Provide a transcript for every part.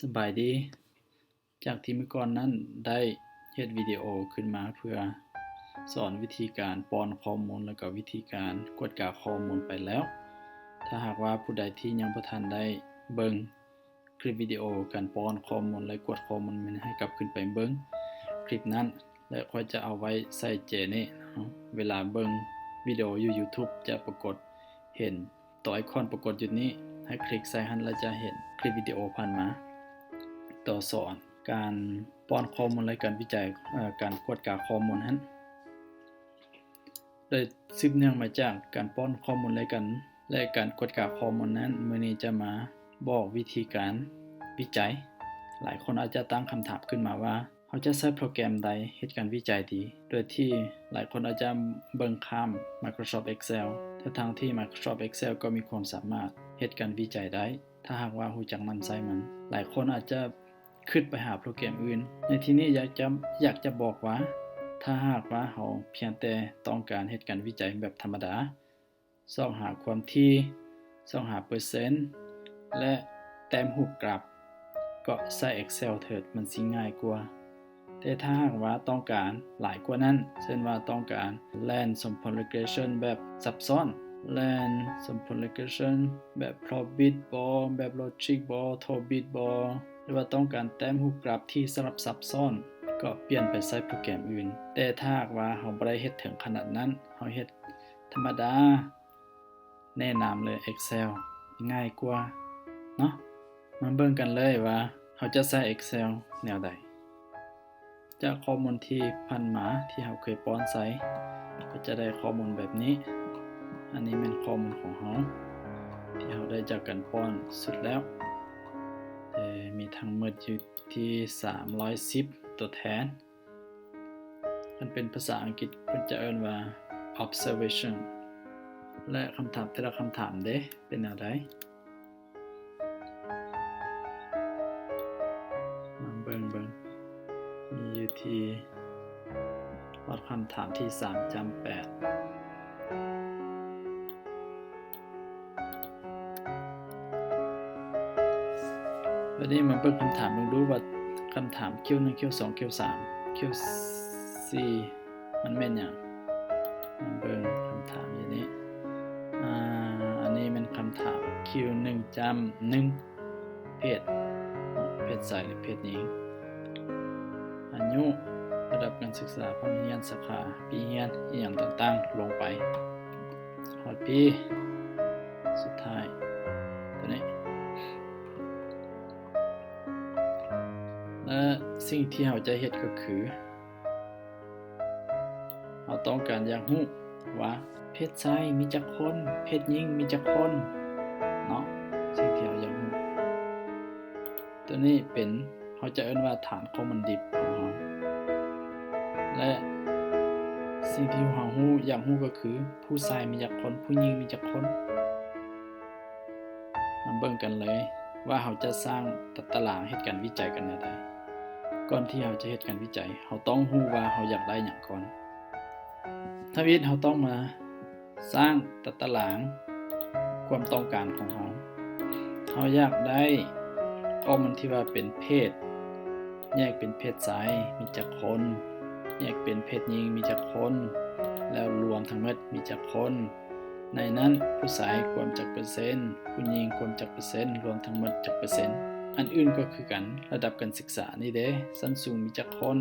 ສະບາຍດີ. ຈາກທີ່ມື້ກ່ອນນັ້ນໄດ້ເຮັດວິດີໂອຂຶ້ນມາເພື່ອສອນວິທີການປ້ອນຂໍ້ມູນ ແລະກໍວິທີການກວດກາຂໍ້ມູນໄປແລ້ວ. ຖ້າຫາກວ່າຜູ້ໃດທີ່ຍັງບໍ່ທັນໄດ້ເບິ່ງຄລິບວິດີໂອການປ້ອນຂໍ້ມູນ ແລະກວດຂໍ້ມູນ ແມ່ນໃຫ້ກັບຄືນໄປເບິ່ງຄລິບນັ້ນ ແລະຂ້ອຍຈະເອົາໄວ້ໃສ່ແຈນີ້ເນາະ. ເວລາເບິ່ງວິດີໂອຢູ່ YouTube ຈະປາກົດເຫັນ ຕົວໄອຄອນປາກົດຢູ່ນີ້ ໃຫ້ຄລິກໃສ່ຫັ້ນ ແລ້ວຈະເຫັນຄລິບວິດີໂອຜ່ານມາ ຕໍ່ສອນການປ້ອນຂໍ້ມູນ ແລະ ການວິໄຈ ເອີ ການກວດກາຂໍ້ມູນຫັ້ນ. ໂດຍສືບເນື່ອງມາຈາກການປ້ອນຂໍ້ມູນ ແລະ ການ ແລະ ການກວດກາຂໍ້ມູນນັ້ນ, ມື້ນີ້ຈະມາບອກວິທີການວິໄຈ. ຫຼາຍຄົນອາດຈະຕັ້ງຄຳຖາມຂຶ້ນມາວ່າ ເຮົາຈະໃຊ້ໂປຣແກຣມໃດເຮັດການວິໄຈດີ? ໂດຍທີ່ຫຼາຍຄົນອາດຈະເບິ່ງຂ້າມ Microsoft Excel ທັງໆທີ່ Microsoft Excel ກໍມີຄວາມສາມາດເຮັດການວິໄຈໄດ້ ຖ້າຫາກວ່າຮູ້ຈັກນຳໃຊ້ມັນ. ຫຼາຍຄົນອາດຈະຄິດໄປຫາໂປຣແກຣມອື່ນ. ໃນທີ່ນີ້ຢາກຈະ ຢາກຈະບອກວ່າ ຖ້າຫາກວ່າເຮົາພຽງແຕ່ຕ້ອງການເຮັດການວິໄຈແບບທຳມະດາ, ຊອກຫາຄວາມຖີ່, ຊອກຫາເປີເຊັນ ແລະ ແຕ້ມຮູບກຣາຟ, ກໍໃຊ້ Excel ເຖີດ, ມັນຊິງ່າຍກວ່າ. ແຕ່ຖ້າຫາກວ່າຕ້ອງການຫຼາຍກວ່ານັ້ນ, ເຊັ່ນວ່າຕ້ອງການແລ່ນສົມຜົນ regression ແບບຊັບຊ້ອນ, ແລ່ນສົມຜົນ regression ແບບ four bit ບໍ, ແບບ logic ບໍ, twelve bit ບໍ ຫຼືວ່າຕ້ອງການແຕ້ມຮູບກຣາຟທີ່ສະຫຼັບຊັບຊ້ອນ, ກໍປ່ຽນໄປໃຊ້ໂປຣແກຣມອື່ນ. ແຕ່ຖ້າຫາກວ່າເຮົາບໍ່ໄດ້ເຮັດເຖິງຂະໜາດນັ້ນ, ເຮົາເຮັດ ທຳມະດາ ແນະນຳເລີຍ Excel ງ່າຍກວ່າເນາະ. ມາເບິ່ງກັນເລີຍວ່າເຮົາຈະໃຊ້ Excel ແນວໃດ. ຈາກຂໍ້ມູນທີ່ຜ່ານມາທີ່ເຮົາເຄີຍປ້ອນໃສ່ ກໍຈະໄດ້ຂໍ້ມູນແບບນີ້. ອັນນີ້ແມ່ນຂໍ້ມູນຂອງເຮົາ ທີ່ເຮົາໄດ້ຈາກການປ້ອນສຸດແລ້ວ, ແຕ່ມີທັງໝົດຢູ່ທີ່ສາມຮ້ອຍສິບຕົວແທນ. ຄັນເປັນພາສາອັງກິດເພິ່ນຈະເອີ້ນວ່າ observation ແລະ ຄຳຖາມແຕ່ລະຄຳຖາມເດ ເປັນແນວໃດ? ມາເບິ່ງເບິ່ງ ມີຢູ່ທີ່ຮອດຄຳຖາມທີສາມຈ້ຳແປດ. ບາດນີ້ມາເບິ່ງຄຳຖາມເບິ່ງດູວ່າ ຄຳຖາມຄິວໜຶ່ງ ຄິວສອງ ຄິວສາມ ຄິວສີ່ ມັນແມ່ນຫຍັງ? ມາເບິ່ງຄຳຖາມຢູ່ນີ້. ອາ ອັນນີ້ແມ່ນຄຳຖາມຄິວໜຶ່ງຈ້ຳໜຶ່ງ ເພດ ເພດຊາຍ ຫຼື ເພດຍິງ, ອາຍຸ, ລະດັບການສຶກສາ, ພາກຮຽນ, ສາຂາ, ປີຮຽນ, ອີ່ຫຍັງຕ່າງໆ ລົງໄປ ຮອດປີ ສຸດທ້າຍ ຕົວນີ້. ແລະ ສິ່ງທີ່ເຮົາຈະເຮັດກໍຄື ເຮົາຕ້ອງການຢາກຮູ້ວ່າ ເພດຊາຍມີຈັກຄົນ, ເພດຍິງມີຈັກຄົນເນາະ, ສິ່ງທີ່ເຮົາຢາກຮູ້. ຕົວນີ້ເປັນ ເຮົາຈະເອີ້ນວ່າຖານຂໍ້ມູນດິບຂອງເຮົາ ແລະ ສິ່ງທີ່ເຮົາຮູ້ ຢາກຮູ້ກໍຄື ຜູ້ຊາຍມີຈັກຄົນ, ຜູ້ຍິງມີຈັກຄົນ. ມາເບິ່ງກັນເລີຍວ່າເຮົາຈະສ້າງຕາ ຕະລາງເຮັດການວິໄຈກັນແນວໃດ. ກ່ອນທີ່ເຮົາຈະເຮັດການວິໄຈ, ເຮົາຕ້ອງຮູ້ວ່າເຮົາຢາກໄດ້ຫຍັງກ່ອນ. ທຳອິດເຮົາຕ້ອງມາສ້າງຕາ ຕະລາງຄວາມຕ້ອງການຂອງເຮົາ. ເຮົາຢາກໄດ້ຂໍ້ມູນທີ່ວ່າເປັນເພດ, ແຍກເປັນເພດຊາຍມີຈັກຄົນ, ແຍກເປັນເພດຍິງມີຈັກຄົນ, ແລ້ວລວມທັງໝົດມີຈັກຄົນ. ໃນນັ້ນ ຜູ້ຊາຍກວມຈັກເປີເຊັນ, ຜູ້ຍິງກວມຈັກເປີເຊັນ, ລວມທັງໝົດຈັກເປີເຊັນ. ອັນອື່ນກໍຄືກັນ, ລະດັບການສຶກສານີ້ເດ, ຊັ້ນສູງມີຈັກຄົນ,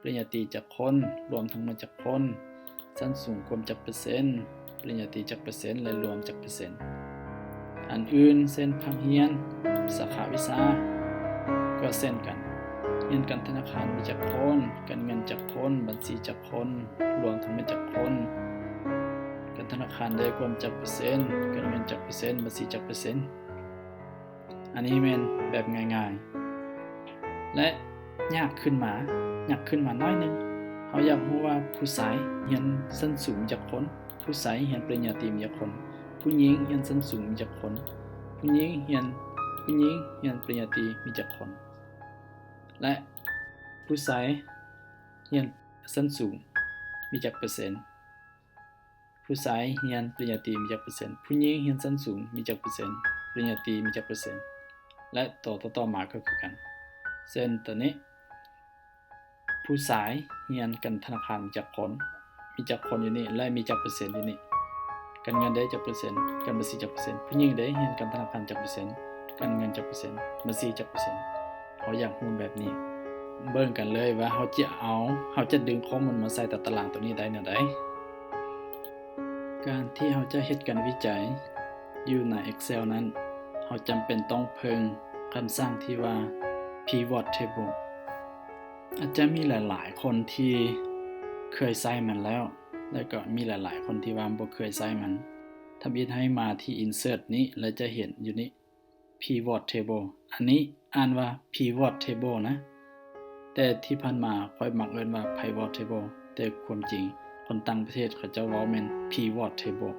ປະລິນຍາຕີຈັກຄົນ, ລວມທັງໝົດຈັກຄົນ, ຊັ້ນສູງກວມຈັກເປີເຊັນ, ປະລິນຍາຕີຈັກເປີເຊັນ ແລະ ລວມຈັກເປີເຊັນ. ອັນອື່ນເຊັ່ນ ພາກຮຽນ, ສາຂາວິຊາ ກໍເຊັ່ນກັນ, ຮຽນການທະນາຄານມີຈັກຄົນ, ການເງິນຈັກຄົນ, ບັນຊີຈັກຄົນ, ລວມທັງໝົດຈັກຄົນ, ການທະນາຄານໄດ້ກວມຈັກເປີເຊັນ, ການເງິນຈັກເປີເຊັນ, ບັນຊີຈັກເປີເຊັນ. ອັນນີ້ແມ່ນແບບງ່າຍໆ ແລະ ຍາກຂຶ້ນມາ, ຍາກຂຶ້ນມາໜ້ອຍໜຶ່ງ. ເຮົາຢາກຮູ້ວ່າຜູ້ຊາຍຮຽນຊັ້ນສູງຈັກຄົນ, ຜູ້ຊາຍຮຽນປະລິນຍາຕີມີຈັກຄົນ, ຜູ້ຍິງຮຽນຊັ້ນສູງມີຈັກຄົນ, ຜູ້ຍິງຮຽນ, ຜູ້ຍິງຮຽນປະລິນຍາຕີມີຈັກຄົນ ແລະ ຜູ້ຊາຍຮຽນຊັ້ນສູງມີຈັກເປີເຊັນ. ຜູ້ຊາຍຮຽນປະລິນຍາຕີມີຈັກເປີເຊັນ? ຜູ້ຍິງຮຽນຊັ້ນສູງມີຈັກເປີເຊັນ? ປະລິນຍາຕີມີຈັກເປີເຊັນ? ແລະ ໂຕຕໍ່ໆມາກໍຄືກັນ ເຊັ່ນໂຕນີ້ ຜູ້ຊາຍຮຽນການທະນາຄານມີຈັກຄົນ? ມີຈັກຄົນຢູ່ນີ້ ແລະ ມີຈັກເປີເຊັນຢູ່ນີ້? ການເງິນເດ້ ຈັກເປີເຊັນ? ການບັນຊີຈັກເປີເຊັນ? ຜູ້ຍິງເດ້ ຮຽນການທະນາຄານຈັກເປີເຊັນ? ການເງິນຈັກເປີເຊັນ? ບັນຊີຈັກເປີເຊັນ? ເຮົາຢາກຮູ້ແບບນີ້ ເບິ່ງກັນເລີຍວ່າເຮົາຈະເອົາ ເຮົາຈະດຶງຂໍ້ມູນມາໃສ່ຕາຕະລາງໂຕນີ້ໄດ້ແນວໃດ? ການທີ່ເຮົາຈະເຮັດການວິໄຈຢູ່ໃນ Excel ນັ້ນ ເຮົາຈຳເປັນຕ້ອງເພິ່ງຄຳສັ່ງທີ່ວ່າ Pivot Table. ອາດຈະມີຫຼາຍໆຄົນທີ່ເຄີຍໃຊ້ມັນແລ້ວ ແລະ ກໍມີຫຼາຍໆຄົນທີ່ວ່າບໍ່ເຄີຍໃຊ້ມັນ. ທຳອິດໃຫ້ມາທີ່ Insert ນີ້ ແລະ ຈະເຫັນຢູ່ນີ້ Pivot Table. ອັນນີ້ອ່ານວ່າ Pivot Table ນະ, ແຕ່ທີ່ຜ່ານມາຂ້ອຍມັກເອີ້ນວ່າ Pivot Table, ແຕ່ຄວາມຈິງຄົນຕ່າງປະເທດເຂົາເຈົ້າເວົ້າແມ່ນ Pivot Table,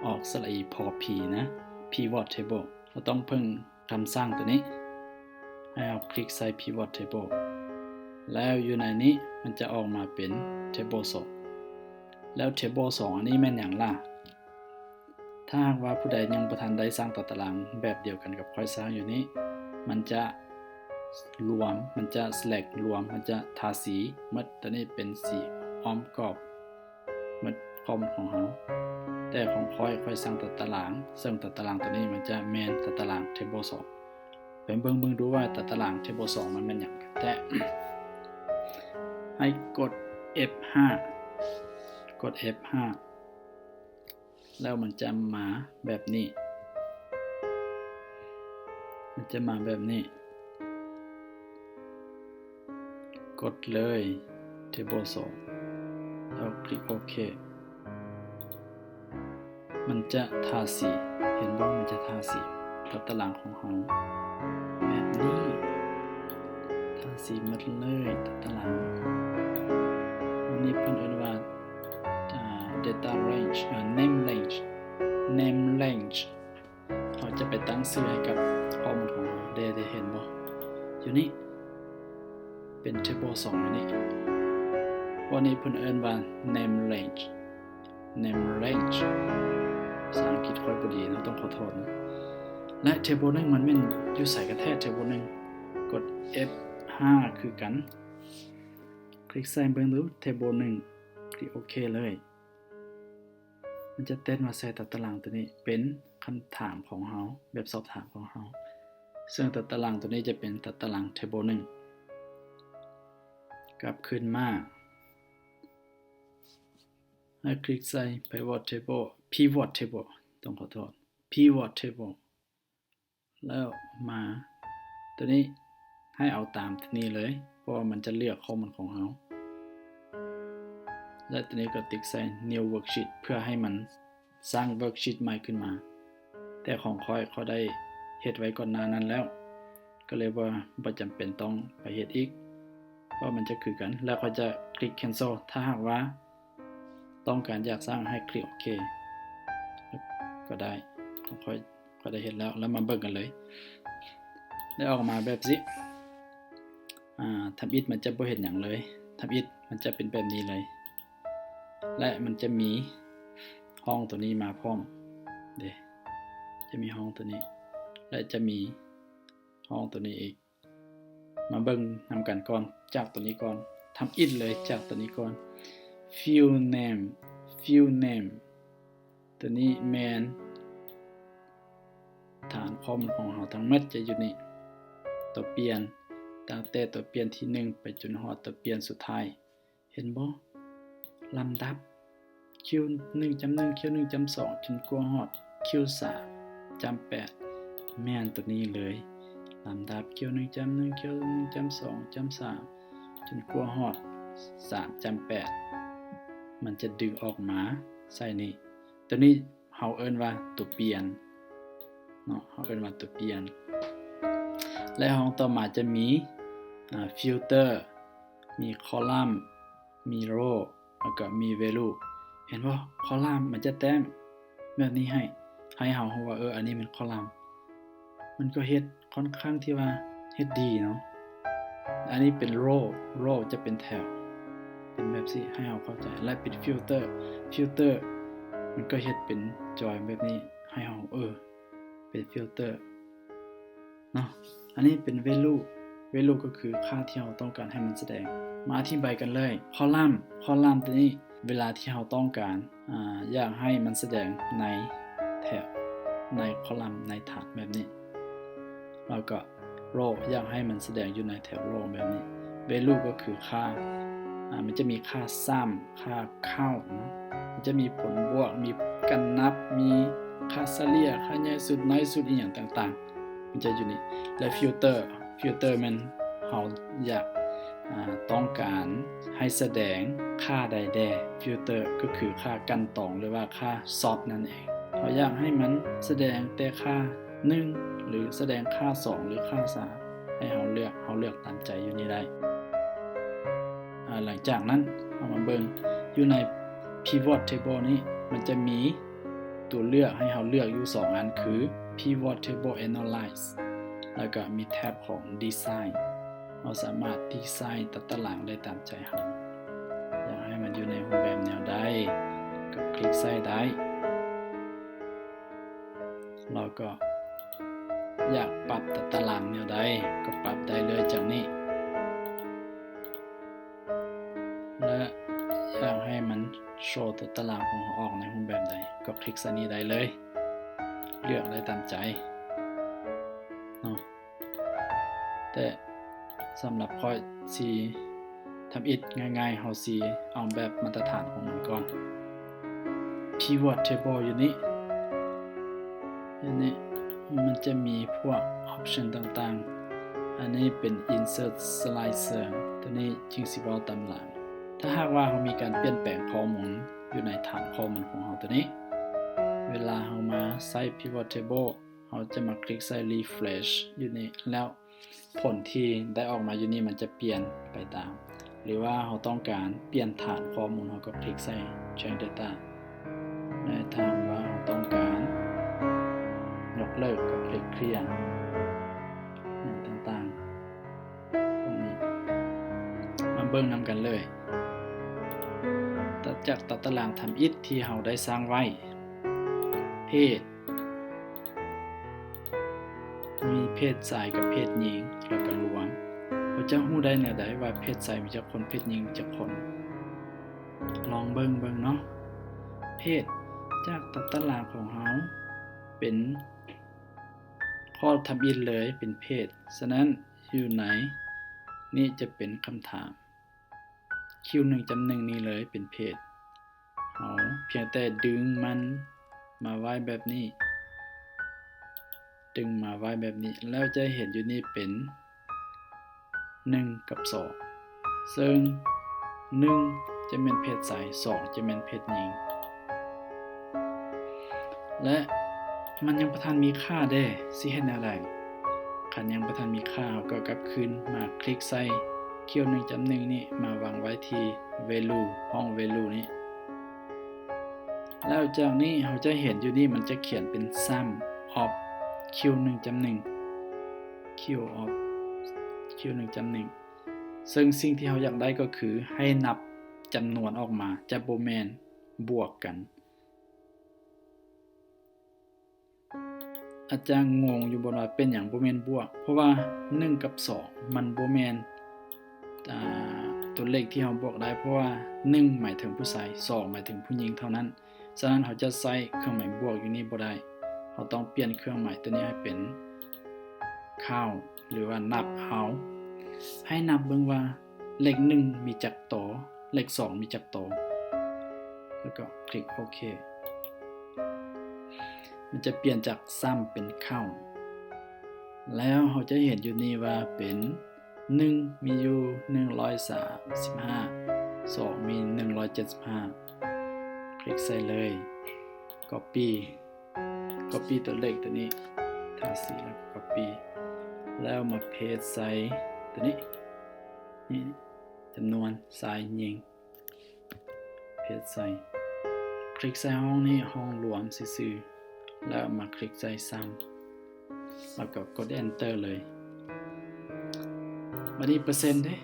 ອອກສະຫຼະອີ ພໍພີ ນະ, Pivot Table. ເຮົາຕ້ອງເພິ່ງຄຳສັ່ງໂຕນີ້, ໃຫ້ເຮົາຄລິກໃສ່ Pivot Table ແລ້ວຢູ່ໃນນີ້ມັນຈະອອກມາເປັນ Table ສອງ ແລ້ວ Table ສອງ ອັນນີ້ແມ່ນຫຍັງລະ? ຖ້າຫາກວ່າຜູ້ໃດຍັງບໍ່ທັນໄດ້ສ້າງຕາຕະລາງແບບດຽວກັນກັບຂ້ອຍສ້າງຢູ່ນີ້ ມັນຈະລວມ, ມັນຈະ select ລວມ, ມັນຈະທາສີໝົດ, ໂຕນີ້ເປັນສີອ້ອມກອບໝົດ ຄອມຂອງເຮົາ. ແຕ່ຂອງຂ້ອຍ, ຂ້ອຍສ້າງຕາຕະລາງ, ເຊິ່ງຕາຕະລາງໂຕນີ້ມັນຈະແມ່ນຕາຕະລາງ Table ສອງ. ໄປເບິ່ງເບິ່ງດູວ່າຕາຕະລາງ Table ສອງ ມັນແມ່ນຫຍັງກັນແທ້. ໃຫ້ກົດ F ຫ້າ ກົດ F ຫ້າ ແລ້ວມັນຈະມາແບບນີ້, ມັນຈະມາແບບນີ້. ກົດເລີຍ Table ສອງ ແລ້ວຄລິກໂອເຄ. ມັນຈະທາສີ, ເຫັນບໍ່? ມັນຈະທາສີຕາຕະລາງຂອງເຮົາແບບນີ້, ທາເສຍໝົດເລີຍຕາຕະລາງ. ອັນນີ້ເພິ່ນເອີ້ນວ່າ ອ່າ data range ອ່າ name range, name range. ເຮົາຈະໄປຕັ້ງຊື່ໃຫ້ກັບຂໍ້ມູນຂອງເຮົາ. ເດ ເດ ເຫັນບໍ່? ຢູ່ນີ້ ເປັນ table ສອງ ຢູ່ນີ້. ພວກນີ້ເພິ່ນເອີ້ນວ່າ name range, name range. ພາສາອັງກິດຂ້ອຍບໍ່ດີເນາະ, ຕ້ອງຂໍໂທດນະ. ແລະ table ໜຶ່ງ ມັນແມ່ນຢູ່ໃສກັນແທ້ table ໜຶ່ງ? ກົດ F ຫ້າ ຄືກັນ. ຄລິກໃສ່ເບິ່ງດູ table ໜຶ່ງ, ຄລິກໂອເຄເລີຍ. ມັນຈະເຕັ້ນມາໃສ່ຕາຕະລາງໂຕນີ້ເປັນຄຳຖາມຂອງເຮົາ, ແບບສອບຖາມຂອງເຮົາ, ເຊິ່ງຕາຕະລາງໂຕນີ້ຈະເປັນຕາຕະລາງ table ໜຶ່ງ. ກັບຄືນມາ, ໃຫ້ຄລິກໃສ່ pivot table, pivot table, ຕ້ອງຂໍໂທດ, pivot table. ແລ້ວມາໂຕນີ້ ໃຫ້ເອົາຕາມໂຕນີ້ເລີຍ, ເພາະວ່າມັນຈະເລືອກຂໍ້ມູນຂອງເຮົາ. ແລະ ໂຕນີ້ກໍຕິກໃສ່ new worksheet ເພື່ອໃຫ້ມັນສ້າງ worksheet ໃໝ່ຂຶ້ນມາ. ແຕ່ຂອງຂ້ອຍ, ຂ້ອຍໄດ້ເຮັດໄວ້ກ່ອນໜ້ານັ້ນແລ້ວ, ກໍເລີຍບໍ່, ບໍ່ຈຳເປັນຕ້ອງໄປເຮັດອີກ, ເພາະມັນຈະຄືກັນ. ແລ້ວຂ້ອຍຈະຄລິກ cancel ຖ້າຫາກວ່າ ຕ້ອງການຢາກສ້າງໃຫ້ຄລິກໂອເຄກໍໄດ້. ຂ້ອຍ ຂ້ອຍໄດ້ເຮັດແລ້ວ, ແລ້ວມາເບິ່ງກັນເລີຍ. ໄດ້ອອກມາແບບນີ້. ອ່າ ທຳອິດມັນຈະບໍ່ເຮັດຫຍັງເລີຍ, ທຳອິດມັນຈະເປັນແບບນີ້ເລີຍ. ແລະ ມັນຈະມີຫ້ອງໂຕນີ້ມາພ້ອມເດ້, ຈະມີຫ້ອງໂຕນີ້ ແລະ ຈະມີຫ້ອງໂຕນີ້ອີກ. ມາເບິ່ງນຳກັນກ່ອນ, ຈາກໂຕນີ້ກ່ອນ, ທຳອິດເລີຍຈາກໂຕນີ້ກ່ອນ. Field name, field name ໂຕນີ້ແມ່ນຖານຄອມຂອງເຮົາທັງໝົດຈະຢູ່ນີ້. ຕົວປ່ຽນ, ຕັ້ງແຕ່ຕົວປ່ຽນທີໜຶ່ງໄປຈົນຮອດຕົວປ່ຽນສຸດທ້າຍ. ເຫັນບໍ່? ລຳດັບ ຄິວໜຶ່ງຈ້ຳໜຶ່ງ ຄິວໜຶ່ງຈ້ຳສອງ ຈົນກວ່າຮອດຄິວສາມຈ້ຳແປດ ແມ່ນໂຕນີ້ເລີຍ. ລຳດັບ ຄິວໜຶ່ງຈ້ຳໜຶ່ງ ຄິວໜຶ່ງຈ້ຳສອງຈ້ຳສາມ ຈົນກວ່າຮອດສາມຈ້ຳແປດ ມັນຈະດຶງອອກມາໃສ່ນີ້. ໂຕນີ້ເຮົາເອີ້ນວ່າຕົວປ່ຽນເນາະ, ເຮົາເອີ້ນວ່າຕົວປ່ຽນ. ແລະ ຫ້ອງຕໍ່ມາຈະມີ ອ່າ ຟິວເຕີ ມີຄໍລັມ ມີໂຣ ແລ້ວກໍມີແວລູ. ເຫັນບໍ່? ຄໍລັມມັນຈະແຕ້ມແບບນີ້ໃຫ້, ໃຫ້ເຮົາຮູ້ວ່າ ເອີ ອັນນີ້ແມ່ນຄໍລັມ. ມັນກໍເຮັດ ຂ້ອນຂ້າງທີ່ວ່າເຮັດດີເນາະ. ອັນນີ້ເປັນໂຣ, ໂຣຈະເປັນແຖວ ເປັນແບບຊີ້ ໃຫ້ເຮົາເຂົ້າໃຈ. ແລະ ເປັນຟິວເຕີ, ຟິວເຕີມັນກໍເຮັດເປັນຈອຍແບບນີ້ ໃຫ້ເຮົາ ເອີ ເປັນຟິວເຕີ. ເນາະ. ອັນນີ້ເປັນ value value ກໍຄືຄ່າທີ່ເຮົາຕ້ອງການໃຫ້ມັນສະແດງ. ມາອະທິບາຍກັນເລີຍ. ຄອລມ ຄອລມຕົວນີ້ ເວລາທີ່ເຮົາຕ້ອງການ ອາ ຢາກໃຫ້ມັນສະແດງໃນແຖວ ໃນຄອລມ ໃນຖານແບບນີ້ ແລ້ວກໍ row ຢາກໃຫ້ມັນສະແດງຢູ່ໃນແຖວ row ແບບນີ້. value ກໍຄືຄ່າ ອາ ມັນຈະມີຄ່າຊ້ຳ ຄ່າເຄົ້າເນາະ ມັນຈະມີຜົນບວກ ມີການນັບ ມີຄ່າສະເລ່ຍ ຄ່າໃຫຍ່ສຸດ ນ້ອຍສຸດ ອີ່ຫຍັງຕ່າງໆ ມັນຈະຢູ່ນີ້. ແລະ filter filter ແມ່ນເຮົາຢາກ ອາ ຕ້ອງການໃຫ້ສະແດງຄ່າໃດແດ່. filter ກໍຄືຄ່າກັ່ນຕອງ ຫຼືວ່າຄ່າ sort ນັ້ນເອງ. ເຮົາຢາກໃຫ້ມັນສະແດງແຕ່ຄ່າໜຶ່ງ ຫຼື ສະແດງຄ່າສອງ ຫຼື ຄ່າສາມ ໃຫ້ເຮົາເລືອກ ເຮົາເລືອກຕາມໃຈຢູ່ນີ້ໄດ້. ອາ ຫຼັງຈາກນັ້ນ ເຮົາມາເບິ່ງຢູ່ໃນ pivot table ນີ້ ມັນຈະມີຕົວເລືອກໃຫ້ເຮົາເລືອກຢູ່ສອງອັນ ຄື pivot table analyze ແລ້ວກໍມີແທັບຂອງ design. ເຮົາສາມາດດີໄຊນ໌ຕາຕະລາງໄດ້ຕາມໃຈເຮົາ. ຢາກໃຫ້ມັນຢູ່ໃນຮູບແບບແນວໃດ ກໍຄລິກໃສ່ໄດ້. ແລ້ວກໍຢາກປັບຕາຕະລາງແນວໃດ ກໍປັບໄດ້ເລີຍຈາກນີ້. ແລະ ຢາກໃຫ້ມັນໂຊຕາຕະລາງຂອງເຮົາອອກໃນຮູບແບບໃດ ກໍຄລິກໃສ່ນີ້ໄດ້ເລີຍ. ເລືອກໄດ້ຕາມໃຈເນາະ. ແຕ່ສຳລັບຂ້ອຍຊິທຳອິດງ່າຍໆ ເຮົາຊິເອົາແບບມາດຕະຖານຂອງມັນກ່ອນ. pivot table ຢູ່ນີ້ ຢູ່ນີ້ ມັນຈະມີພວກ option ຕ່າງໆ. ອັນນີ້ເປັນ insert slicer ຕົວນີ້ຈຶ່ງຊິເວົ້າຕາມຫຼັງ. ຖ້າຫາກວ່າເຮົາມີການປ່ຽນແປງຂໍ້ມູນຢູ່ໃນຖານຂໍ້ມູນຂອງເຮົາຕົວນີ້ ເວລາເຮົາມາໃຊ້ pivot table ເຮົາຈະມາຄລິກໃສ່ refresh ຢູ່ນີ້ ແລ້ວຜົນທີ່ໄດ້ອອກມາຢູ່ນີ້ມັນຈະປ່ຽນໄປຕາມ ຫຼືວ່າເຮົາຕ້ອງການປ່ຽນຖານຂໍ້ມູນ ເຮົາກໍຄລິກໃສ່ change data ແລະ ຖ້າວ່າເຮົາຕ້ອງການຍົກເລີກກໍຄລິກ clear ຫຍັງຕ່າງໆ ພວກນີ້ ມາເບິ່ງນຳກັນເລີຍ. ຈາກຕາຕະລາງທຳອິດທີ່ເຮົາໄດ້ສ້າງໄວ້ ເພດ ມີເພດຊາຍກັບເພດຍິງ ແລ້ວກໍລວມ. ເຮົາຈະຮູ້ໄດ້ແນວໃດວ່າເພດຊາຍມີຈັກຄົນ ເພດຍິງມີຈັກຄົນ? ລອງເບິ່ງເບິ່ງເນາະ. ເພດ ຈາກຕາຕະລາງຂອງເຮົາເປັນຂໍ້ທຳອິດເລີຍ ເປັນເພດ. ສະນັ້ນ ຢູ່ໃນນີ້ຈະເປັນຄຳຖາມ ຄິວໜຶ່ງຈ້ຳໜຶ່ງນີ້ເລີຍເປັນເພດ. ເຮົາພຽງແຕ່ດຶງມັນມາໄວ້ແບບນີ້ ດຶງມາໄວ້ແບບນີ້ ແລ້ວຈະເຫັນຢູ່ນີ້ເປັນໜຶ່ງກັບສອງ ເຊິ່ງໜຶ່ງຈະແມ່ນເພດຊາຍ ສອງຈະແມ່ນເພດຍິງ. ແລະ ມັນຍັງບໍ່ທັນມີຄ່າເດ້ ຊິເຮັດແນວໃດ? ຄັນຍັງບໍ່ທັນມີຄ່າ ເຮົາກໍກັບຄືນມາຄລິກໃສ່ຄິວໜຶ່ງຈ້ຳໜຶ່ງນີ້ ມາວາງໄວ້ທີ່ value ຫ້ອງ value ນີ້. ແລ້ວຈາກນີ້ເຮົາຈະເຫັນຢູ່ນີ້ ມັນຈະຂຽນເປັນ sum of ຄິວໜຶ່ງຈ້ຳໜຶ່ງ Q of ຄິວໜຶ່ງຈ້ຳໜຶ່ງ ເຊິ່ງສິ່ງທີ່ເຮົາຢາກໄດ້ກໍຄືໃຫ້ນັບຈຳນວນອອກມາ ຈະບໍ່ແມ່ນບວກກັນ. ອາດຈະງົງຢູ່ບ່ອນວ່າເປັນຫຍັງບໍ່ແມ່ນບວກ ເພາະວ່າໜຶ່ງກັບສອງມັນບໍ່ແມ່ນ ອາ ຕົວເລກທີ່ເຮົາບວກໄດ້ ເພາະວ່າໜຶ່ງໝາຍເຖິງຜູ້ຊາຍ ສອງໝາຍເຖິງຜູ້ຍິງເທົ່ານັ້ນ. ສະນັ້ນເຮົາຈະໃຊ້ເຄື່ອງໝາຍບວກຢູ່ນີ້ບໍ່ໄດ້ ເຮົາຕ້ອງປ່ຽນເຄື່ອງໝາຍຕົວນີ້ໃຫ້ເປັນ ເຂົ້າ ຫຼືວ່ານັບເອົາ ໃຫ້ນັບເບິ່ງວ່າເລກໜຶ່ງມີຈັກໂຕ ເລກສອງມີຈັກໂຕ ແລ້ວກໍຄລິກໂອເຄ. ມັນຈະປ່ຽນຈາກ sum ເປັນ count ແລ້ວເຮົາຈະເຫັນຢູ່ນີ້ວ່າເປັນ ໜຶ່ງ ມີຢູ່ໜຶ່ງຮ້ອຍສາມສິບຫ້າ ສອງ ມີໜຶ່ງຮ້ອຍເຈັດສິບຫ້າ ຄລິກໃສ່ເລີຍ copy copy ຕົວເລກຕົວນີ້ ທາສີແລ້ວກໍ copy ແລ້ວມາ paste ໃສ່ຕົວນີ້ ນີ້ ຈຳນວນຊາຍຍິງ paste ໃສ່ ຄລິກໃສ່ຫ້ອງນີ້ ຫ້ອງລວມຊື່ໆ ແລ້ວມາຄລິກໃສ່ sum ແລ້ວກໍກົດ enter ເລີຍ. ບັດນີ້ເປີເຊັນເດ້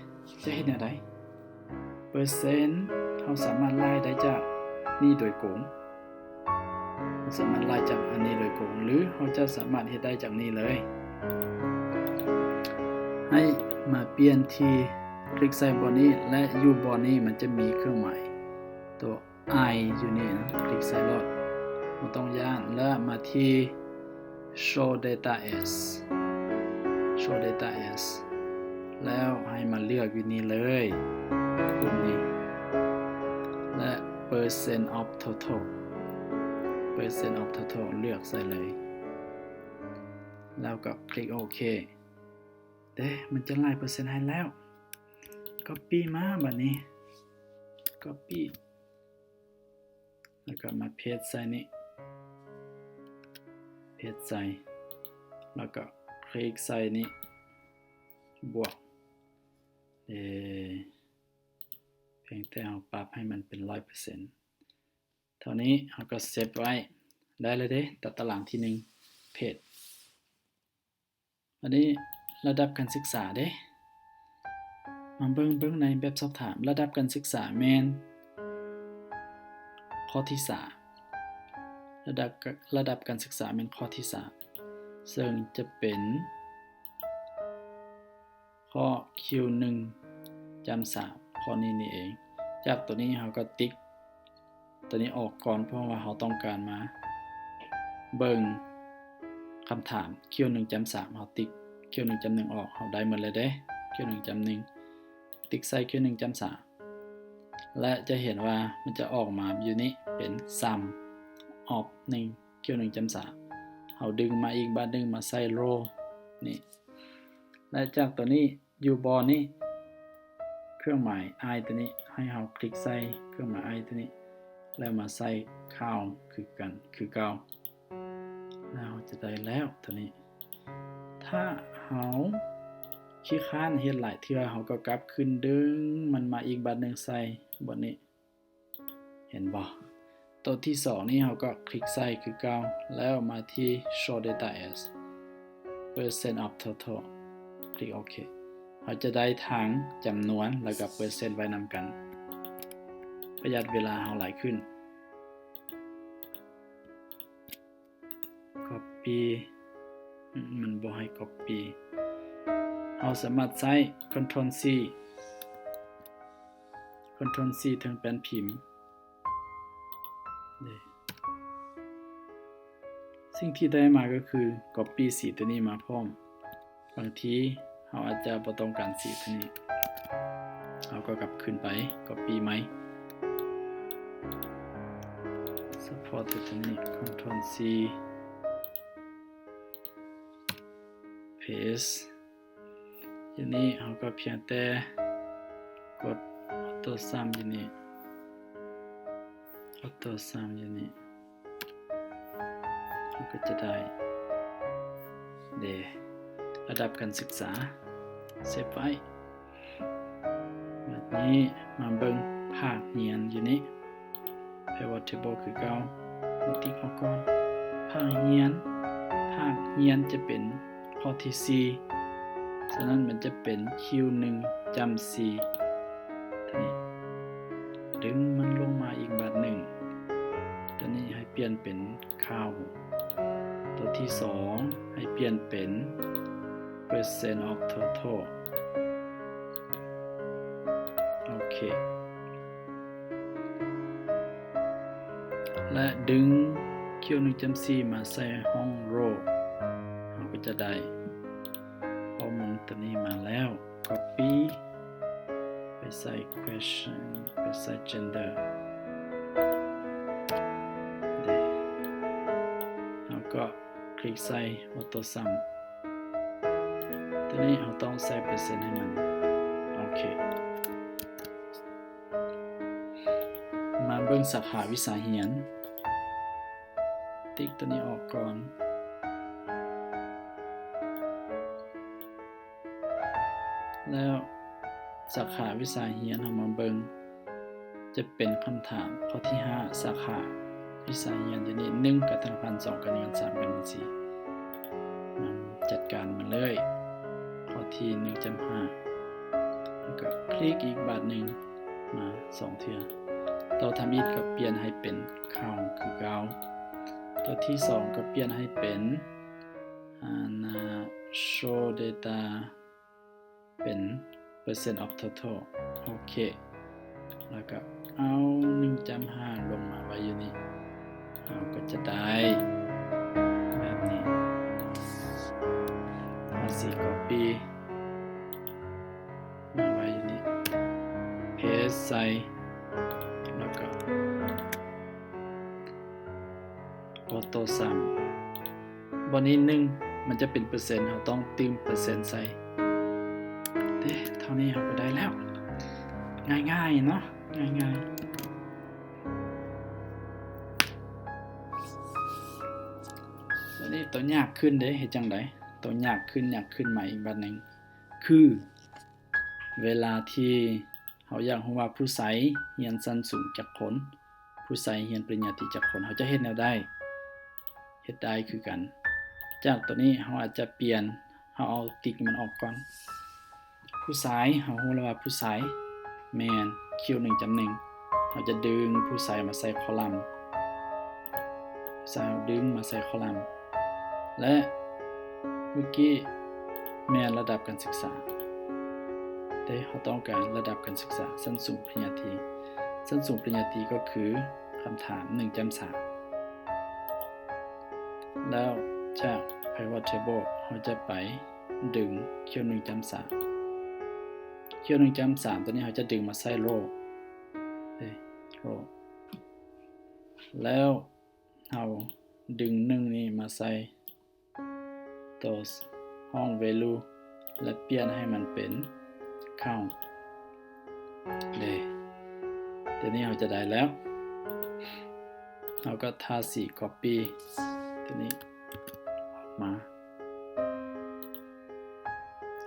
ຈະເຮັດແນວໃດ? ເປີເຊັນ ເຮົາສາມາດໄລ່ໄດ້ຈາກນີ້ໂດຍກົງ ເຮົາສາມາດໄລ່ຈາກອັນນີ້ໂດຍກົງ ຫຼື ເຮົາຈະສາມາດເຮັດໄດ້ຈາກນີ້ເລີຍ ໃຫ້ມາປ່ຽນທີ່ ຄລິກໃສ່ບ່ອນນີ້ ແລະ ຢູ່ບ່ອນນີ້ມັນຈະມີເຄື່ອງໝາຍໂຕ I ຢູ່ນີ້ນະ, ຄລິກໃສ່ໂລດ ບໍ່ຕ້ອງຢ້ານ ແລ້ວມາທີ່ Show Data As Show Data As ແລ້ວໃຫ້ມາເລືອກຢູ່ນີ້ເລີຍ ປຸ່ມນີ້ ແລະ Percent of Total Percent of Total ເລືອກໃສ່ເລີຍ ແລ້ວກໍຄລິກໂອເຄ. ເດ້ ມັນຈະຫຼາຍເປີເຊັນໃຫ້ແລ້ວ. Copy ມາບາດນີ້ Copy ແລ້ວກໍມາ Paste ໃສ່ນີ້ Paste ໃສ່ ແລ້ວກໍຄລິກໃສ່ນີ້ ບວກ ເອ ພຽງແຕ່ເຮົາປັບໃຫ້ມັນເປັນຮ້ອຍເປີເຊັນເທົ່ານີ້ ເຮົາກໍເຊບໄວ້. ໄດ້ແລ້ວເດ້ ຕາຕະລາງທີໜຶ່ງ Page. ອັນນີ້ລະດັບການສຶກສາເດ້ ມາເບິ່ງ ເບິ່ງໃນແບບສອບຖາມ. ລະດັບການສຶກສາແມ່ນຂໍ້ທີສາມ ລະດັບ ລະດັບການສຶກສາແມ່ນຂໍ້ທີສາມ ເຊິ່ງຈະເປັນຂໍ້ ຄິວໜຶ່ງຈ້ຳສາມ ຂໍ້ນີ້ນີ້ເອງ. ຈາກໂຕນີ້ເຮົາກໍຕິກ ຕົວນີ້ອອກກ່ອນ ເພາະວ່າເຮົາຕ້ອງການມາເບິ່ງຄຳຖາມ ຄິວໜຶ່ງຈ້ຳສາມ ເຮົາຕິກ ຄິວໜຶ່ງຈ້ຳໜຶ່ງອອກ ເຮົາໄດ້ໝົດແລ້ວເດ້ ຄິວໜຶ່ງຈ້ຳໜຶ່ງ ຕິກໃສ່ ຄິວໜຶ່ງຈ້ຳສາມ ແລະ ຈະເຫັນວ່າມັນຈະອອກມາຢູ່ນີ້ເປັນ Sum of ໜຶ່ງ ຄິວໜຶ່ງຈ້ຳສາມ ເຮົາດຶງມາອີກບາດໜຶ່ງ ມາໃສ່ Row ນີ້ ແລະ ຈາກຕົວນີ້ ຢູ່ບ່ອນນີ້ ເຄື່ອງໝາຍ I ຕົວນີ້ ໃຫ້ເຮົາຄລິກໃສ່ເຄື່ອງໝາຍ I ຕົວນີ້ ແລ້ວມາໃສ່ Count ຄືກັນ ຄືເກົ່າ ແລ້ວເຮົາຈະໄດ້ແລ້ວຕົວນີ້. ຖ້າເຮົາຂີ້ຄ້ານເຮັດຫຼາຍເທື່ອ ເຮົາກໍກັບຄືນດຶງມັນມາອີກບາດໜຶ່ງ ໃສ່ບ່ອນນີ້. ເຫັນບໍ່? ໂຕທີສອງນີ້ເຮົາກໍຄລິກໃສ່ຄືເກົ່າ ແລ້ວມາທີ່ Show Data As Percent of Total ຄລິກໂອເຄ. ເຮົາຈະໄດ້ທັງຈຳນວນ ແລ້ວກໍເປີເຊັນໄວ້ນຳກັນ ປະຢັດເວລາເຮົາຫຼາຍຂຶ້ນ. Copy ອືມ ມັນບໍ່ໃຫ້ Copy. ເຮົາສາມາດໃຊ້ Ctrl C Ctrl C ເທິງແປ້ນພິມເດ້. ສິ່ງທີ່ໄດ້ມາກໍຄື Copy ສີຕົວນີ້ມາພ້ອມ. ບາງທີເຮົາອາດຈະບໍ່ຕ້ອງການສີຕົວນີ້ ເຮົາກໍກັບຄືນໄປ Copy ໃໝ່ ສະເພາະຕົວນີ້ Ctrl C Paste ຢູ່ນີ້ເຮົາກໍພຽງແຕ່ກົດ Auto Sum ຢູ່ນີ້ Auto Sum ຢູ່ນີ້ ເຮົາກໍຈະໄດ້ເດ ລະດັບການສຶກສາ ເຊບໄວ້. ບາດນີ້ມາເບິ່ງພາກຮຽນຢູ່ນີ້ Pivot Table ຄືເກົ່າ ມາຕິກເອົາກ່ອນ. ພາກຮຽນ ພາກຮຽນຈະເປັນຂໍ້ທີສີ່ ສະນັ້ນມັນຈະເປັນ ຄິວໜຶ່ງຈ້ຳສີ່ ຕົວນີ້ ດຶງມັນລົງມາອີກບາດໜຶ່ງ ຕົວນີ້ໃຫ້ປ່ຽນເປັນ Count ຕົວທີສອງໃຫ້ປ່ຽນເປັນ Percent of Total ໂອເຄ ແລະ ດຶງ Q ໜຶ່ງຈຸດສີ່ ມາໃສ່ຫ້ອງ Row ເຮົາກໍຈະໄດ້ຂໍ້ມູນຕົວນີ້ມາແລ້ວ. Copy ໄປໃສ່ Question ໄປໃສ່ Gender ເດ ເຮົາກໍຄລິກໃສ່ Auto Sum ຕົວນີ້ເຮົາຕ້ອງໃສ່ເປີເຊັນໃຫ້ມັນ. ໂອເຄ ມາເບິ່ງສາຂາວິຊາຮຽນ ຕິກຕົວນີ້ອອກກ່ອນ ແລ້ວສາຂາວິຊາຮຽນເຮົາມາເບິ່ງ ຈະເປັນຄຳຖາມຂໍ້ທີຫ້າ ສາຂາວິຊາຮຽນຢູ່ນີ້ ໜຶ່ງ ການທະນາຄານ ສອງ ການເງິນ ສາມ ການບັນຊີ ນຳຈັດການມາເລີຍ ຂໍ້ທີໜຶ່ງຈຸດຫ້າ ແລ້ວກໍຄລິກອີກບາດໜຶ່ງມາສອງເທື່ອ ຕໍ່ທຳອິດກໍປ່ຽນໃຫ້ເປັນ Count ຄືເກົ່າ ຕົວທີສອງກໍປ່ຽນໃຫ້ເປັນ ອັນນ່າ show data ເປັນ percent of total ໂອເຄ ແລ້ວກໍເອົາໜຶ່ງຈຸດຫ້າລົງມາໄວ້ຢູ່ນີ້ ເຮົາກໍຈະໄດ້ແບບນີ້ ເຮົາຊິ copy ມາໄວ້ຢູ່ນີ້ paste ໃສ່ ແລ້ວກໍ auto sum ບ່ອນນີ້ໜຶ່ງ ມັນຈະເປັນເປີເຊັນ ເຮົາຕ້ອງຕື່ມເປີເຊັນໃສ່ ເດ້ ເທົ່ານີ້ເຮົາກໍໄດ້ແລ້ວ ງ່າຍໆເນາະ ງ່າຍໆ. ຕອນນີ້ໂຕຍາກຂຶ້ນເດ້ ເຮັດຈັ່ງໃດ? ໂຕຍາກຂຶ້ນ ຍາກຂຶ້ນມາອີກບາດໜຶ່ງ ຄືເວລາທີ່ເຮົາຢາກຮູ້ວ່າຜູ້ຊາຍຮຽນຊັ້ນສູງຈັກຄົນ ຜູ້ຊາຍຮຽນປະລິນຍາຕີຈັກຄົນ ເຮົາຈະເຮັດແນວໃດ? ເຮັດໄດ້ຄືກັນ ຈາກໂຕນີ້ເຮົາອາດຈະປ່ຽນ ເຮົາເອົາຕິກມັນອອກກ່ອນ ຜູ້ຊາຍ ເຮົາຮູ້ແລ້ວວ່າຜູ້ຊາຍແມ່ນຄິວໜຶ່ງຈຸດໜຶ່ງ ເຮົາຈະດຶງຜູ້ຊາຍມາໃສ່ຄໍລັມ ຜູ້ຊາຍເຮົາດຶງມາໃສ່ຄໍລັມ ແລະ ເມື່ອກີ້ແມ່ນລະດັບການສຶກສາ ແຕ່ເຮົາຕ້ອງການລະດັບການສຶກສາຊັ້ນສູງປະລິນຍາຕີ ຊັ້ນສູງປະລິນຍາຕີກໍຄືຄຳຖາມໜຶ່ງຈຸດສາມ ແລ້ວຈາກ pivot table ເຮົາຈະໄປດຶງຄິວໜຶ່ງຈຸດສາມ ຄິວໜຶ່ງຈຸດສາມ ຕົວນີ້ເຮົາຈະດຶງມາໃສ່ row ເອີ row ແລ້ວເຮົາດຶງໜຶ່ງນີ້ມາໃສ່ ຕົວຫ້ອງ value ແລະ ປ່ຽນໃຫ້ມັນເປັນ count ເດ້ ຕົວນີ້ເຮົາຈະໄດ້ແລ້ວ ເຮົາກໍທາສີ copy ຕົວນີ້ອອກມາ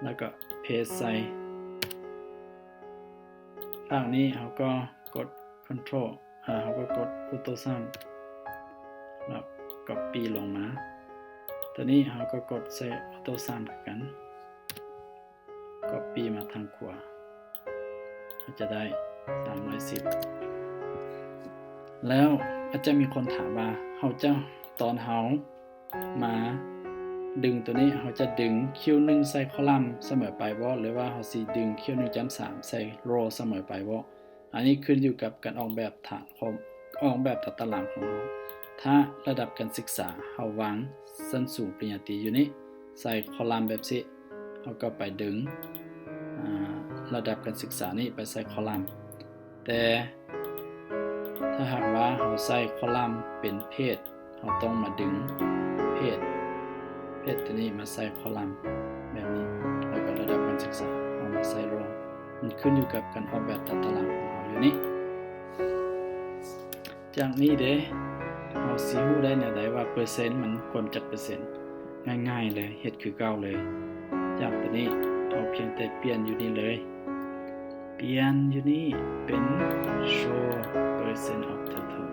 ແລ້ວກໍ paste ໃສ່ ພາກນີ້ເຮົາກໍກົດ control ອາ ເຮົາກໍກົດ auto sum ແລ້ວ copy ລົງມາ ຕົວນີ້ເຮົາກໍກົດໃສ່ auto sum ຄືກັນ copy ມາທາງຂວາ ເຮົາຈະໄດ້ສາມຮ້ອຍສິບ ແລ້ວອາດຈະມີຄົນຖາມວ່າ ເຮົາຈະ ຕອນເຮົາ ມາດຶງຕົວນີ້ ເຮົາຈະດຶງຄິວໜຶ່ງໃສ່ຄໍລັມສະເໝີໄປບໍ່ ຫຼືວ່າເຮົາຊິດຶງຄິວໜຶ່ງຈຸດສາມໃສ່ row ສະເໝີໄປບໍ່? ອັນນີ້ຂຶ້ນຢູ່ກັບການອອກແບບຖານຂອງ ອອກແບບຕາຕະລາງຂອງເຮົາ. ຖ້າລະດັບການສຶກສາເຮົາວາງຊັ້ນສູງປະລິນຍາຕີຢູ່ນີ້ ໃສ່ຄໍລັມແບບຊີ້ ເຮົາກໍໄປດຶງ ອາ ລະດັບການສຶກສານີ້ໄປໃສ່ຄໍລັມ. ແຕ່ຖ້າຫາກວ່າເຮົາໃສ່ຄໍລັມເປັນເພຈ ເຮົາຕ້ອງມາດຶງເພຈ ເພຈຕົວນີ້ມາໃສ່ຄໍລັມແບບນີ້ ແລ້ວກໍລະດັບການສຶກສາເຮົາມາໃສ່ລົງ. ມັນຂຶ້ນຢູ່ກັບການອອກແບບຕາຕະລາງຂອງເຮົາຢູ່ນີ້. ຈາກນີ້ເດ້ ເຮົາຊິຮູ້ໄດ້ແນວໃດວ່າເປີເຊັນມັນຄວນຈັກເປີເຊັນ? ງ່າຍໆເລີຍ ເຮັດຄືເກົ່າເລີຍ. ຈາກຕົວນີ້ ເຮົາພຽງແຕ່ປ່ຽນຢູ່ນີ້ເລີຍ. ປ່ຽນຢູ່ນີ້ເປັນ show percent of total.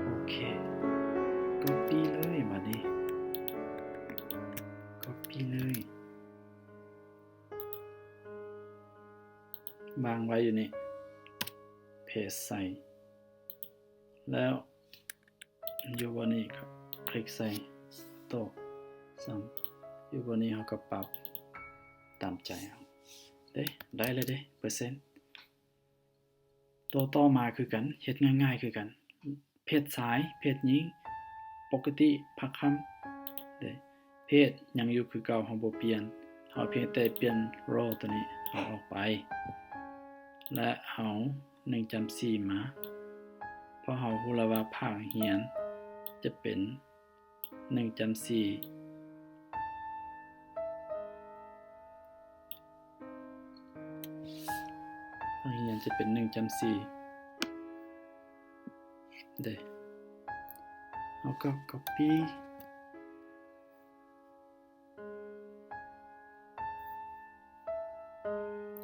ໂອເຄ copy ເລີຍບາດນີ້ copy ເລີຍ ວາງໄວ້ຢູ່ນີ້ paste ໃສ່ ແລ້ວຢູ່ບ່ອນນີ້ກໍຄລິກໃສ່ auto sum ຢູ່ບ່ອນນີ້ເຮົາກໍປັບຕາມໃຈເຮົາເດ້ ໄດ້ແລ້ວເດ້ ເປີເຊັນ. ໂຕຕໍ່ມາຄືກັນ ເຮັດງ່າຍໆຄືກັນ ເພດຊາຍ ເພດຍິງ ປົກກະຕິ ພາກຄ່ຳເດ້ ເພດຍັງຢູ່ຄືເກົ່າ ເຮົາບໍ່ປ່ຽນ ເຮົາພຽງແຕ່ປ່ຽນ row ຕົວນີ້ເອົາອອກໄປ ແລະ ເອົາໜຶ່ງຈຸດສີ່ມາ ເພາະເຮົາຮູ້ແລ້ວວ່າພາກຮຽນຈະເປັນ ໜຶ່ງຈຸດສີ່ ພາກຮຽນຈະເປັນໜຶ່ງຈຸດສີ່ເດ້ ເຮົາກໍ copy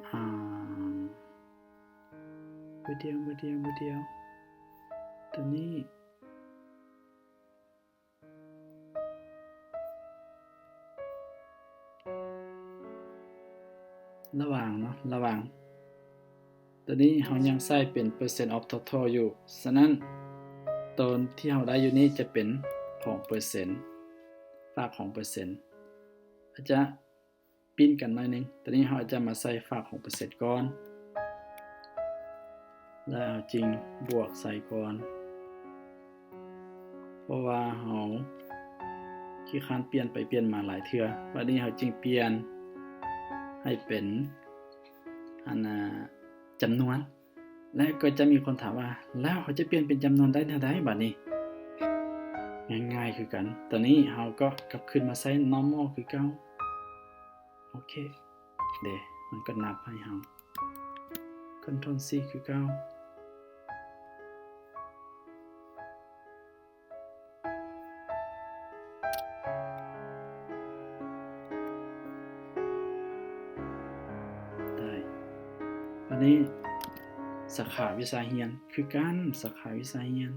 ອາ ບໍ່ດຽວ ບໍ່ດຽວ ບໍ່ດຽວ ຕົວນີ້ ລະຫວ່າງເນາະ ລະຫວ່າງ ຕົວນີ້ເຮົາຍັງໃຊ້ເປັນ percent of total ຢູ່ ສະນັ້ນ ຕົວທີ່ເຮົາໄດ້ຢູ່ນີ້ຈະເປັນຂອງເປີເຊັນ ຟາກຂອງເປີເຊັນ. ອາດຈະປິ່ນກັນໜ້ອຍໜຶ່ງ. ຕອນນີ້ເຮົາອາດຈະມາໃສ່ຝາກຫົກເປີເຊັນກ່ອນ ແລ້ວເຮົາຈຶ່ງບວກໃສ່ກ່ອນ ເພາະວ່າເຮົາຂີ້ຄ້ານປ່ຽນໄປປ່ຽນມາຫຼາຍເທື່ອ. ບາດນີ້ເຮົາຈຶ່ງປ່ຽນໃຫ້ເປັນ ອັນນ່າ ຈຳນວນ ແລະ ກໍຈະມີຄົນຖາມວ່າ ແລ້ວເຮົາຈະປ່ຽນເປັນຈຳນວນໄດ້ແນວໃດບາດນີ້? ງ່າຍໆຄືກັນ. ຕອນນີ້ເຮົາກໍກັບຄືນມາໃສ່ normal ຄືເກົ່າ. ໂອເຄ ເດ ມັນກໍນັບໃຫ້ເຮົາ. Control C ຄືເກົ່າ. ໄດ້. ບາດນີ້ສາຂາວິຊາຮຽນຄືກັນ, ສາຂາວິຊາຮຽນ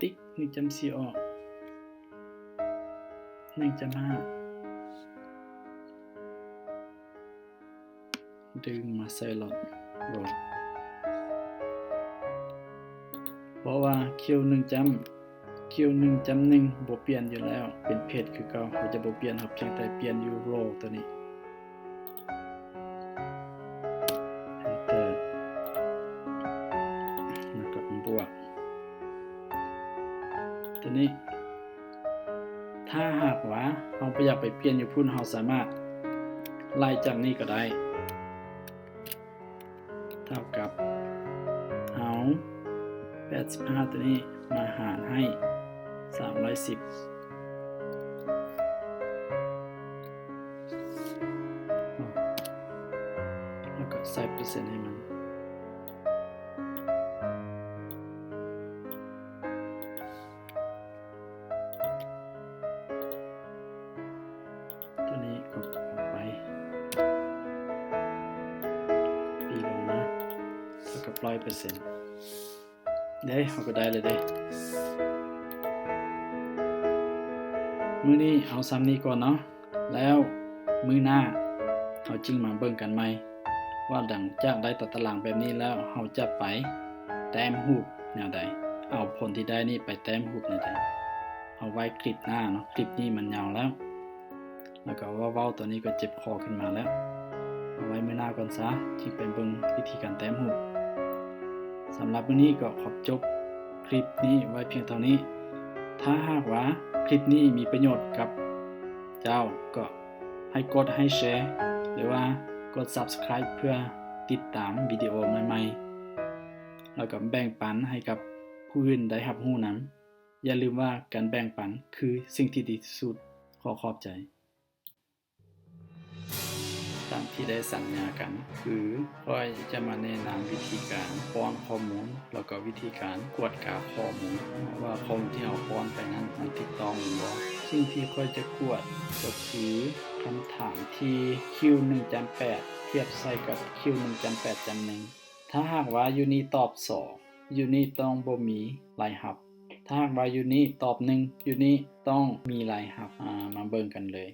ຕິກໜຶ່ງຈ້ຳສີ່ອອກ ໜຶ່ງຈ້ຳຫ້າ ດຶງມາໃສ່ row ເພາະວ່າຄິວໜຶ່ງຈ້ຳ ຄິວໜຶ່ງຈ້ຳໜຶ່ງບໍ່ປ່ຽນຢູ່ແລ້ວ ເປັນ page ຄືເກົ່າ. ເຮົາຈະບໍ່ປ່ຽນ ເຮົາພຽງແຕ່ປ່ຽນຢູ່ row ຕົວນີ້ Enter ແລ້ວກໍບວກ ຕົວນີ້. ຖ້າຫາກວ່າເຮົາບໍ່ຢາກໄປປ່ຽນຢູ່ພຸ້ນ ເຮົາສາມາດໄລ່ຈາກນີ້ກໍໄດ້ ເທົ່າກັບເຮົາແປດສິບຫ້າຕົວນີ້ມາຫານໃຫ້ສາມຮ້ອຍສິບ ແລ້ວກໍໃສ່ເປີເຊັນໃຫ້ມັນ. ຕົວນີ້ກໍອອກໄປ ປີລົງມາເທົ່າກັບຮ້ອຍເປີເຊັນເດ້. ເຮົາກໍໄດ້ແລ້ວເດ້. ມື້ນີ້ເອົາສ່ຳນີ້ກ່ອນເນາະ. ແລ້ວມື້ໜ້າເຮົາຈຶ່ງມາເບິ່ງກັນໃໝ່ ວ່າຫຼັງຈາກໄດ້ຕາຕະລາງແບບນີ້ແລ້ວ ເຮົາຈະໄປແຕ້ມຮູບແນວໃດ, ເອົາຜົນທີ່ໄດ້ນີ້ໄປແຕ້ມຮູບແນວໃດ. ເອົາໄວ້ຄລິບໜ້າເນາະ, ຄລິບນີ້ມັນຍາວແລ້ວ ແລ້ວກໍເວົ້າໆ ຕອນນີ້ກໍເຈັບຄໍຂຶ້ນມາແລ້ວ. ເອົາໄວ້ມື້ໜ້າກ່ອນຊະ ຈຶ່ງໄປເບິ່ງວິທີການແຕ້ມຮູບ. ສຳລັບມື້ນີ້ກໍຂໍຈົບຄລິບນີ້ໄວ້ພຽງເທົ່ານີ້. ຖ້າຫາກວ່າຄລິບນີ້ມີປະໂຫຍດກັບເຈົ້າ ກໍໃຫ້ກົດ ໃຫ້ແຊ ຫຼືວ່າກົດ Subscribe ເພື່ອຕິດຕາມວິດີໂອໃໝ່ໆ ແລ້ວກໍແບ່ງປັນໃຫ້ກັບຜູ້ອື່ນໄດ້ຮັບຮູ້ນຳ. ຢ່າລືມວ່າການແບ່ງປັນຄືສິ່ງທີ່ດີທີ່ສຸດ. ຂໍຂອບໃຈ. ຕາມທີ່ໄດ້ສັນຍາກັນ ຄືຂ້ອຍຈະມາແນະນຳວິທີການປ້ອນຂໍ້ມູນ ແລ້ວກໍວິທີການກວດກາຂໍ້ມູນ ວ່າຂໍ້ມູນທີ່ເຮົາປ້ອນໄປນັ້ນມັນຖືກຕ້ອງແມ່ນບໍ່. ສິ່ງທີ່ຂ້ອຍຈະກວດກໍຄືຄຳຖາມທີ່ ຄິວໜຶ່ງຈ້ຳແປດ ທຽບໃສ່ກັບ ຄິວໜຶ່ງຈ້ຳແປດຈ້ຳໜຶ່ງ. ຖ້າຫາກວ່າຢູ່ນີ້ຕອບສອງ ຢູ່ນີ້ຕ້ອງບໍ່ມີລາຍຮັບ. ຖ້າຫາກວ່າຢູ່ນີ້ຕອບໜຶ່ງ ຢູ່ນີ້ຕ້ອງມີລາຍຮັບ. ອາ ມາເບິ່ງກັນເລີຍ.